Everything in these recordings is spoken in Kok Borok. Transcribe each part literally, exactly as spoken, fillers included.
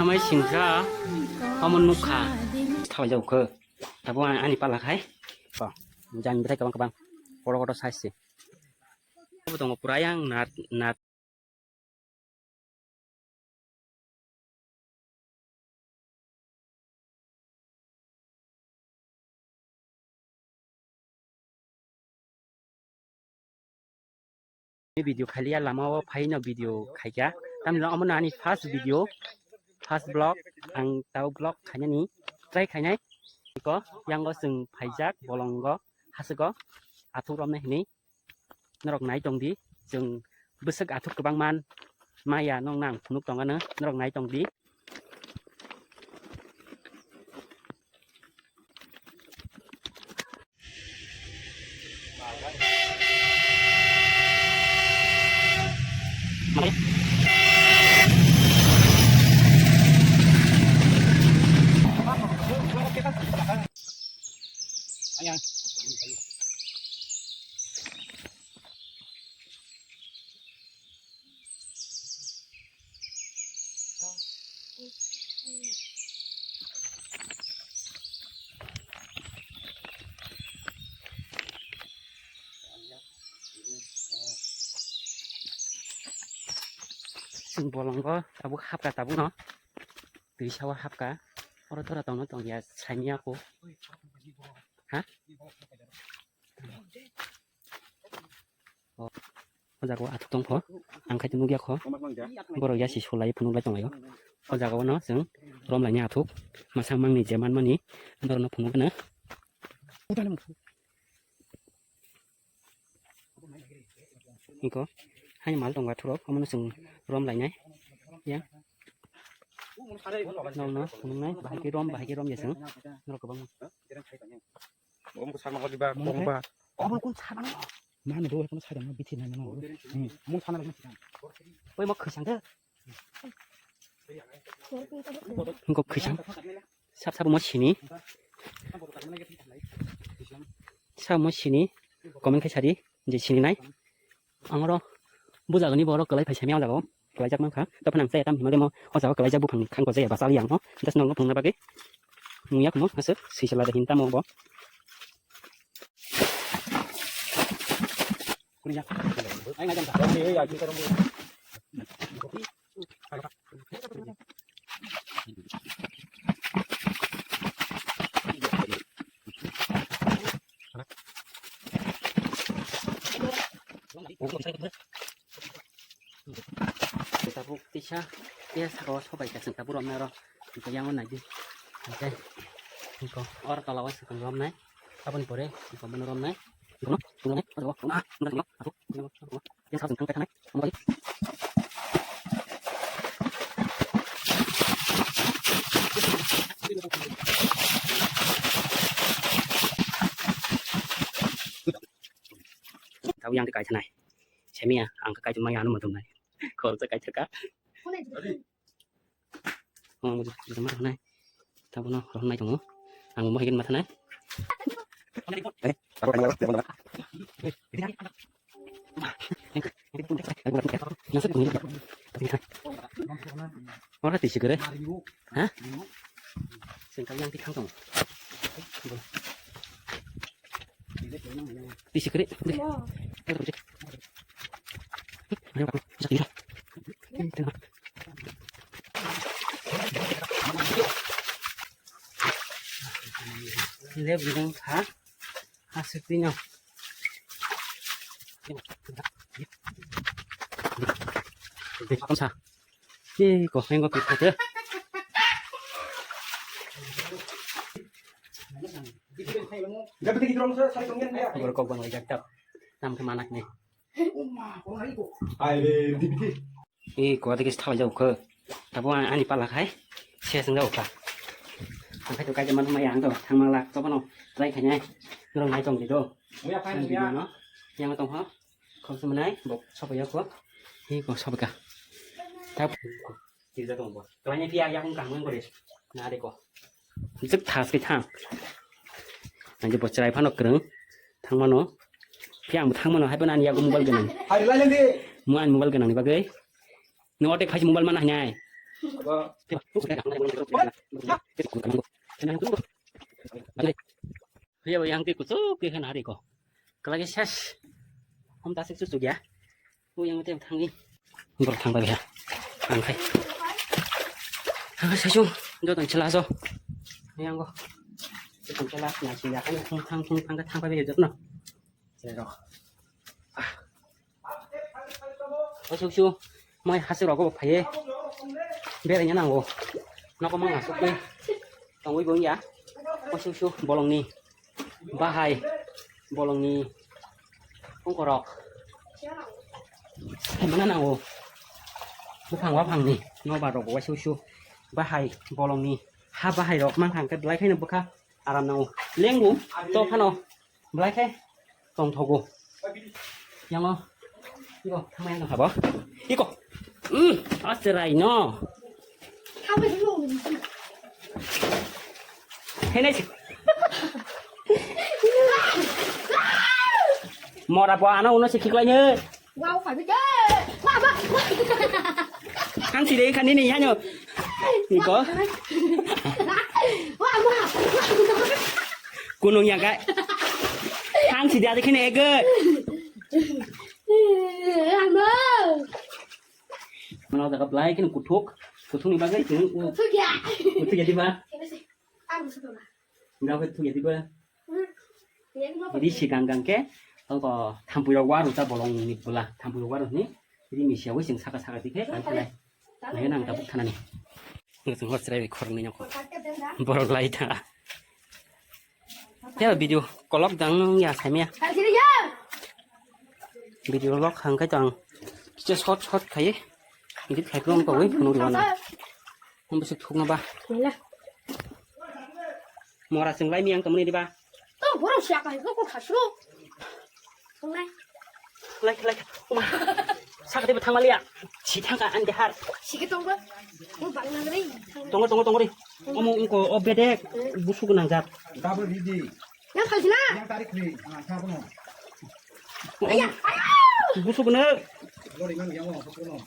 Mai singkha, omo nukha. Thawai jao khe. Tabuk ani, ani pala khai. Ko, jang bithai kabang kabang. Kotor kotor size se. Abo tongo pura yang nat, nat. Video khailiya, lama o phaino video khaikha. Tamni omo ani first video, first vlog, ang tao vlog khainani try khainai. Ko yango chwng phaijak bolongo, hasiko athuk romnai hinwi. Norok nai tong di, chwng bwswk athuk kwbang man maya nokno ang phunuk tong anw, norok nai tong di. Chwng bolongo tabuk hapkha tabukno. Twi sawa hapkha. Oro tora tongno tongya saimya ko. Ha? O, o jaga o athuk tongkho. Ang khai nukya kho. Borok yasi sulai phunuk lai tonglaio. O jaga o no chwng rom laini athuk. Masa mangni je manmani norokno phunuk gana. Iko, hai mal tongo athurok, omono chwng rom lainai. Ya. Nokno phunuknai, bahai khe rom, bahai khe rom ya chwng. Norok kwbangma. Omo khe sakno horiba, mungkhe? Kongba. Obo kun sakno. Mano do, kono sakno bithi nai mano. Hmm. Mung sakno lagi sakno. Oi, mo khwsang khe. Hingkok khwsang. Sab sabo mo sini. Sabo mo sini. Comment khai sadi. Je sini nai. Ang oro bujagani borok kwlai phai sami o jaga o. Kwlaijak mankha. Tei phano ang chaya tam hima demo. O jaga o kwlaijak buphang khan ko jaya bachali ang no. Just nokno phunukna bagwi. Nungya kumo aswk swisala da hin tamo bo. Tabuk tisa, tisa saka o sobai ka chwng tabuk romnai oro. Hingke yang o nai di. Hingke, hingko oro tola o swkang romnai. Aboni pore hingko bono romnai. Bono, bono, bono, bono, ah, bono, bono, bono, bono. Yang satu tangkai tanai. Bono. Tahu yang dikai tanai. Semia, angka kai cuma yang anu mudum nai. Khoroksa kaithaka. Oh, mudum, mudum mana nai? Tabono rohon nai tongo. Ang mo higen mata nai. Eh, tabono nai, tabono nai. Nasib ni. Ora tisi kere. Ha? Sengkang yang tikang tongo. Tisi kere. Ayo, aku bisa tidak. Lep bidang ha. Asik pino. Sa. Ih, kok yang kok kita. Borok kok bang lagi tak. Tam ke manak nih. Ih, kuat lagi setelah jauh ke. Tapi ani pala kai. Saya senggau ka. Angkai tu kai zaman sama yang tu. Thang malak tu pano. Try kanya. Nurung nai tong gitu. Yang tong ha. Khoroksa mwnai, bo sobai ya kho. Hi kho sobai ka. Ta tija tong bo. Twanya pia ya kung kang mung kore. Na de ko. Jik thas ke thang. Nang je bo chrai phano krung. Thang mano. Pia ang thang mano hai pano ani ya mobile gwnang. Hai lai lai de. Mo ani mobile gwnang ni bagwi. No otek phai mobile mana hinai. Hiya yang ti kuchuk ke kan hari ko. Kalagi ses. Hom tasik chuchuk ya. O yang te thangi. Bor thang ba biha. Ang khai. Ang khai saichung. Do tang chela so. Yang go. Tang chela na si ya. Ang thang thang thang thang thang ba biha jotno. Chela ro. Ah. Usu usu. Mai hasik rogo phaiye. Bere nya nango. Noko mang asuk pe. Tangwi bo ya. Usu usu bolongni. Bahai bolongni ongkorok hai mana nango. Buphang waphangni nobar rok waisa usu bahai bolongni ha bahai rok mankha hwnkhe belai kheno bwkha aram nango. Lengbu to phano belai khe tongthogo. Yango iko thangmaya no habo. Iko. Hmm, asterai no. Hene. Mora bo ano uno sikhiklai ne. Wow, kami ke. Mama. Kan si dei kan ini hanya. Iko. Mama. Kunung ya kai. Kan si dei ada kene ege. Mama. Mana jaga belai kini kuthuk, kuthuk ni bagwi chwng u-, kuthuk ya, kuthuk ya diba? Kini si, ang busu tona. Enggak kuthuk ya diba? Hmm. Ya, ini apa? Jadi si gang gang ke, tongko thampui rok waru ta bolong ni pula, thampui rok waru ni, jadi misi awi sing saka saka dikhe, kan pulai. Naya nang tabuk thana ni. Nggak sing hot serai khorok ni nyoko. Borok lai ta. He video kolok dang nung ya saimya. Video lok hang kai tang. Kicha short short khai. Edit khai plong ko wei phunuk rwana. Hum bisi thukna ba. Mela. Mora sing lai mi ang kamuni di ba. To borok siya kai ko ko khasro. Lai. Lai, lai. Uma. Sakati bo thangmaliya. Si thangka ang dehar. Sike tongba. Mo bang nang rei. Tongo, tongo, tongo rei. Omo ungko o bedek. Busu gnang jat. Double ridi. Yang khalsina. Yang tarik ni. Ah, sa kono. Aya, aya. Busu gna. Lori man yang mo kono.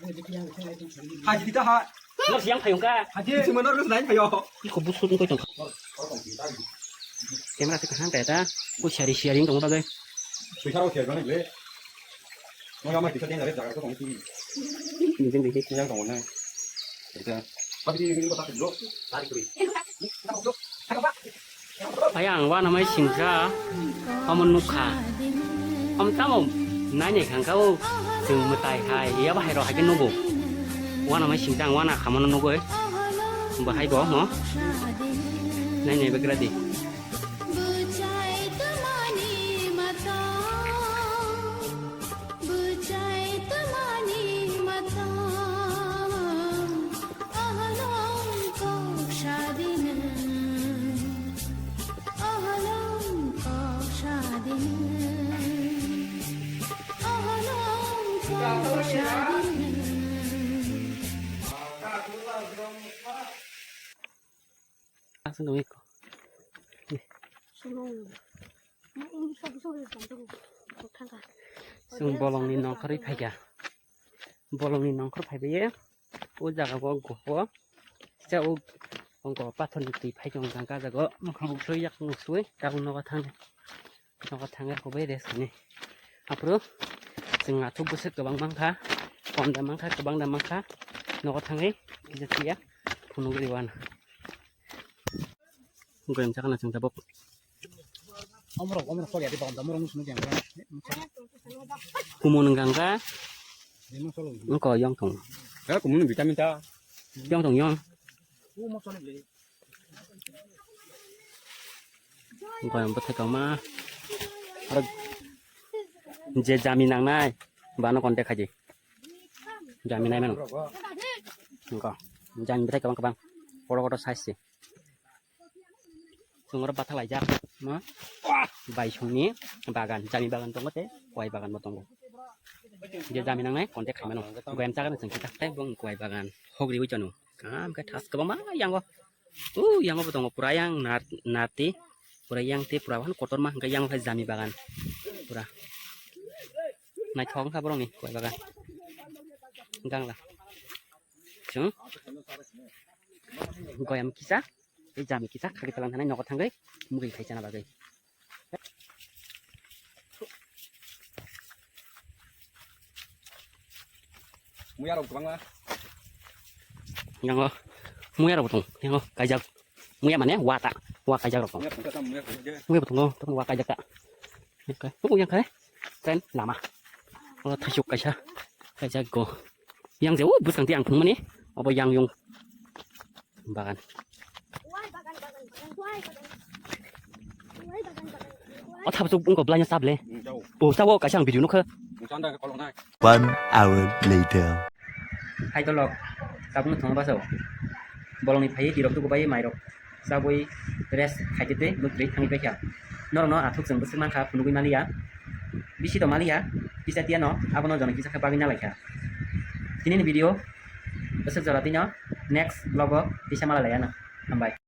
Haji dita ha. Nor siang phayung ka. Haji si manor nus nai phayo. Iko busu ko tong. Camera te kaham kaya ta. Ko shari sharing tong ba gai. Sui kharo share gane le. Nang ama kisa tenga re jaga ko tong ti. Ni jeng dikhe. Yang tong na. Ita. Abi di ko ta lo. Tari kuri. Ayang wana mai singsa, omo nukha. Om tamo naini khangkha o chwng mwtai hai, ya bahai rok hai khe nugo. Wana mai singsa ang wana khamano nugoi. Bahai bo mo. Naini begra di. Bwchai twmani mwthang, oholong kok sadini, oholong kok sadini, oholong kok sadini. Aswk nungwi ko. Solo. Ini sabo sabo yang tangkap. Tangkap. Chwng bolongni nongkhorwi phaikha. Bolongni nongkhor phaibaye. O jaga o goho. Kisa o ongko pathorni twi phai tong jang ka jaga o. Mokhang bo soi yak nung soi. Tabuk nogo thang. Nogo thangwi hubai rest hini. Aphuru chwng athuk bwswk kwbang mankha, kom da mankha, kwbang da mankha. Nogo thangwi kisa phiya phunugwi rw anw. Goyam chakna chwng tabuk. Omorok, omorok kok yadi bagam da, omorok musuno jeng. Kumun gangga. Ongko yong thong. Ya, kumun vitamin ta. Yong thong yong. Goyam bwthai tongma. Aro je jami nangnai, bano contact khaidi. Jami nai mano. Ongko. Jami bwthai kwbang kwbang. Kotor kotor size se. Chwng oro bathalaijak ma. Baisongni bagan, jami bagan tongo tei kwai bagan bo tongo. Je jami nangnai contact khaimano. Goyam chakano chwng kisa tei bong kwai bagan. Hogriwi chano. Kam khe thas kwbangma yango. O yango bo tongo pura yang nar-, narti. Pura yang tei pura wahano kotorma hwnkhe yang khe jami bagan. Pura. Naithok wngkha borokni kwai bagan. Gangla. Chwng goyam kisa, tei jami kisa khagwi talang thanai nogo thangwi mugwi khai chana bagwi. Muya rok kwbangma. Yango muya rok tong, yango kaijak. Muya mane wa ta, wa kaijak rok tong. Muya tong ta, muya tong ta. Muya tong, tong wa kaijak ta. Oke, oh yang kai. Kren lama. Oh, thasuk kaisa. Kaijak go. Yang je, oh, bwskang ti ang phunukmani. Obo yang yung. Bagan. O thap suk wngkha belai no sable. O sabo kaisa ang video nukha. One hour later. Hai tolok, tabuk no thangma baso. Bolongni phaiwi tirok tukubai mairok. Chabwi rest khaitete bwtwi thangwi paikha. Norokno athuk chwng bwswk mankha phunugwi maliya. Bisi to maliya, kisa tiyano abono jono kisa khe bagwi nalaikha. Tinini video bwswk jora tino next vlog o tisa malai laiyano. Hambai.